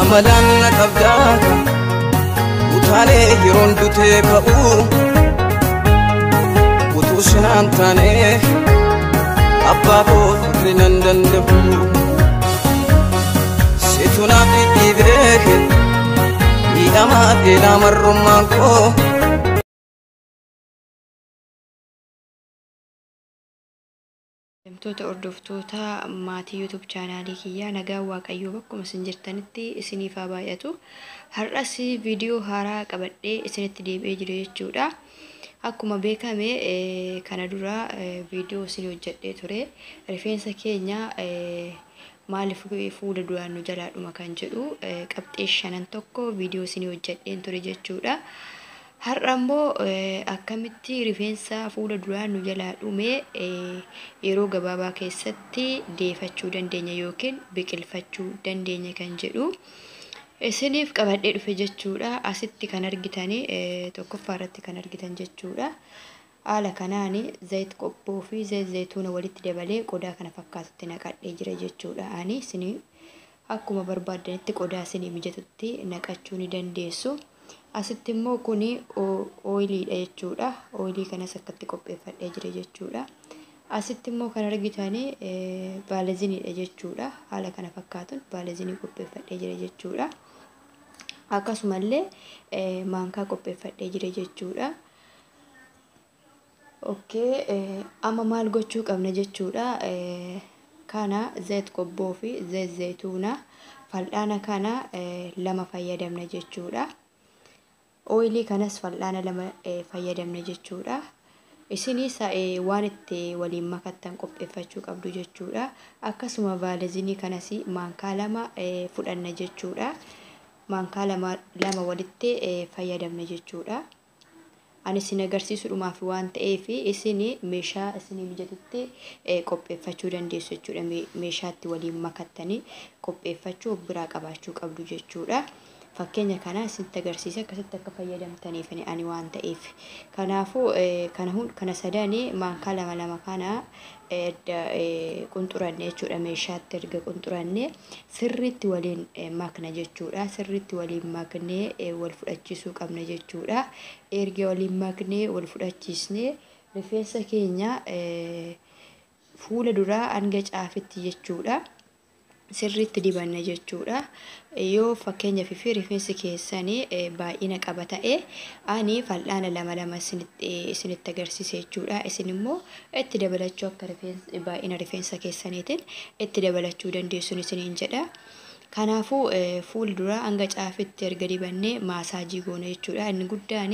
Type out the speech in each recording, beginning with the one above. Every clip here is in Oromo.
Amalaan na qabdaa utaalee yeroon dutee ka'u utuu sinaan taane abbaa koo firri nan danda'u. Situ naaf dhidhiibee miidhamaa beelaa marrummaan koo. Hordoftoota hordoftoota maatii YouTube chaanaalii kiyyaa, nagaan Waaqayyoo bakkuma isin jirtanitti isiniif haa baay'atu. Har'as viidiyoo haaraa qabadhee isinitti deebi'ee jiru jechuudha. Akkuma beekame kana dura viidiyoo isin hojjedhee ture. Rifeensa keenya maaliif fuula duraan nu jalaa dhuma kan jedhu qabxee shanan tokko viidiyoo isin hojjedheen ture jechuudha. Har'a immoo akkamitti rifeensa fuula duraan nu jalaa dhume yeroo gabaabaa keessatti deefachuu dandeenya yookiin biqilfachuu dandeenya kan jedhu isiniif qabadhee dhufe jechuudha. Asitti kan argitani, tokkoffaa irratti kan argitan jechuudha. Haala kanaan zayit qobboo fi zayit zayituuna walitti dabalee qodaa kana fakkaatutti naqadhee jira jechuudha. Ani isin akkuma barbaaddanitti qodaa isinii mijatutti naqachuu ni dandeessu. Asitti immoo kuni ooyiliidha jechuudha. Ooyilii kanas akkatti qopheeffadhee jira jechuudha. Asitti immoo kan argitani baalaziniidha jechuudha. Haala kana fakkaatuun baalazinii qopheeffadhee jira jechuudha. Akkasumallee maankaa qopheeffadhee jira jechuudha. Okay, amma maal gochuu qabna jechuudha. Kana zayit qobboo fi zayit zayituuna fal'aana kana lama fayyadamna jechuudha. Ooyilii kanas fal'aana lama fayyadamna jechuudha. Isinis waan itti waliin makattan qopheeffachuu qabdu jechuudha. Akkasuma vaalezinii kanas maankaa lama fudhanna jechuudha. Maankaa lama lama walitti fayyadamna jechuudha. Ani isin agarsiisuudhumaaf waan ta'eef isin meeshaa isinii mijatutti qopheeffachuu dandeessu jechuudha. Meeshaatti waliin makattanii qopheeffachuu of biraa qabaachuu qabdu jechuudha. Fakkeenya kana isinitti agarsiise akkasitti akka fayyadamtaniif ani waan ta'eef. Kanaafuu kana kana sadanii maankaa lama lama kana qunxuranne jechuudha. Meeshaatti erga qunxuranne sirriitti waliin makna jechuudha. Sirriitti waliin maknee wal fudhachiisuu qabna jechuudha. Erga waliin maknee wal fudhachiisnee rifeensa keenya fuula duraa hanga caafitti jechuudha. Sirriitti dibanna jechuudha. Yoo fakkeenyaaf fi rifeensi keessanii baay'ina qaba ta'e, ani fal'aana lama lama isinitti agarsiise jechuudha. Isin immoo itti dabalachuu akka baay'ina rifeensa keessaniitiin itti dabalachuu dandeessuun isiniin jedha. Kanaafuu fuuldura hanga caafitti erga dibannee maasaajii goona jechuudha. Inni guddaan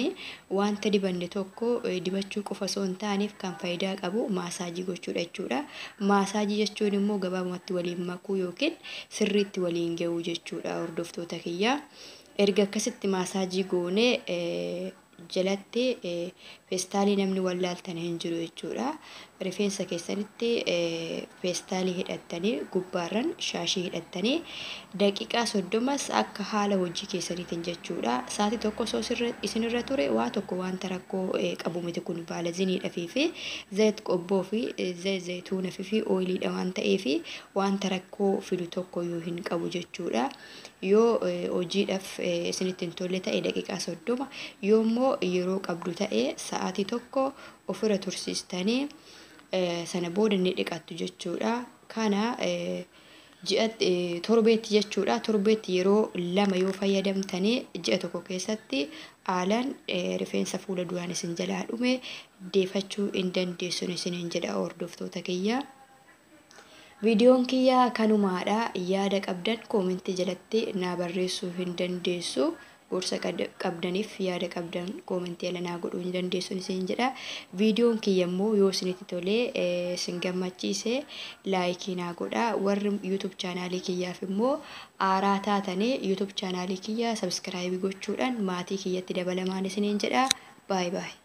wanta dibanne tokko dibachuu qofa osoo hin taaneef kan faayidaa qabu maasaajii gochuudha jechuudha. Maasaajii jechuun immoo gabaabumatti waliin makuu yookiin sirriitti waliin ga'uu jechuudha, hordoftoota kiyyaa. Erga akkasitti maasaajii goonee jalatti feestaalii namni wallaaltan hin jiru jechuudha. Rifeensa keessanitti feestaalii hidhattanii, gubbaarran shaashii hidhattanii, daqiiqaa 30s akka haala hojii keessaniitiin jechuudha. Sa'aatii tokko osoo isinirra ture waa tokko wanta rakkoo qabu miti. Kun baalaziniidhaa fi zayit qobboo fi zayit zayituunaa fi ooyiliidha waan ta'eef wanta rakkoo fidu tokkoyyuu hin qabu jechuudha. Yoo hojiidhaaf isinitti hin tolle ta'e daqiiqaa 30, yoo immoo yeroo qabdu ta'e sa'aatii tokko ofirra tursiistanii sana booda ni dhiqattu jechuudha. Kana ji'a torbeetti jechuudha. Torbeetti yeroo lama yoo fayyadamtanii ji'a tokko keessatti haalaan rifeensa fuula duraan isin jalaa dhume deefachuu hin dandeessun isiniin jedha, hordoftoota kiyya. Viidiyoon kiyya kanumaadha. Yaada qabdan koomentii jalatti naa barreessuu hin dandeessu. Gorsa qabdaniif yaada qabdan koomentii jala naa godhuu hin dandeessun isin jedha. Viidiyoon kiyya immoo yoo isinitti tolee isin gammachiise laayikii naa godha. Warri YouTube chaanaalii kiyyaaf immoo haaraa taatanii YouTube chaanaalii kiyya subscribe gochuudhaan maatii kiyyatti dabalamaan isiniin jedha. Baay'ee baay'ee.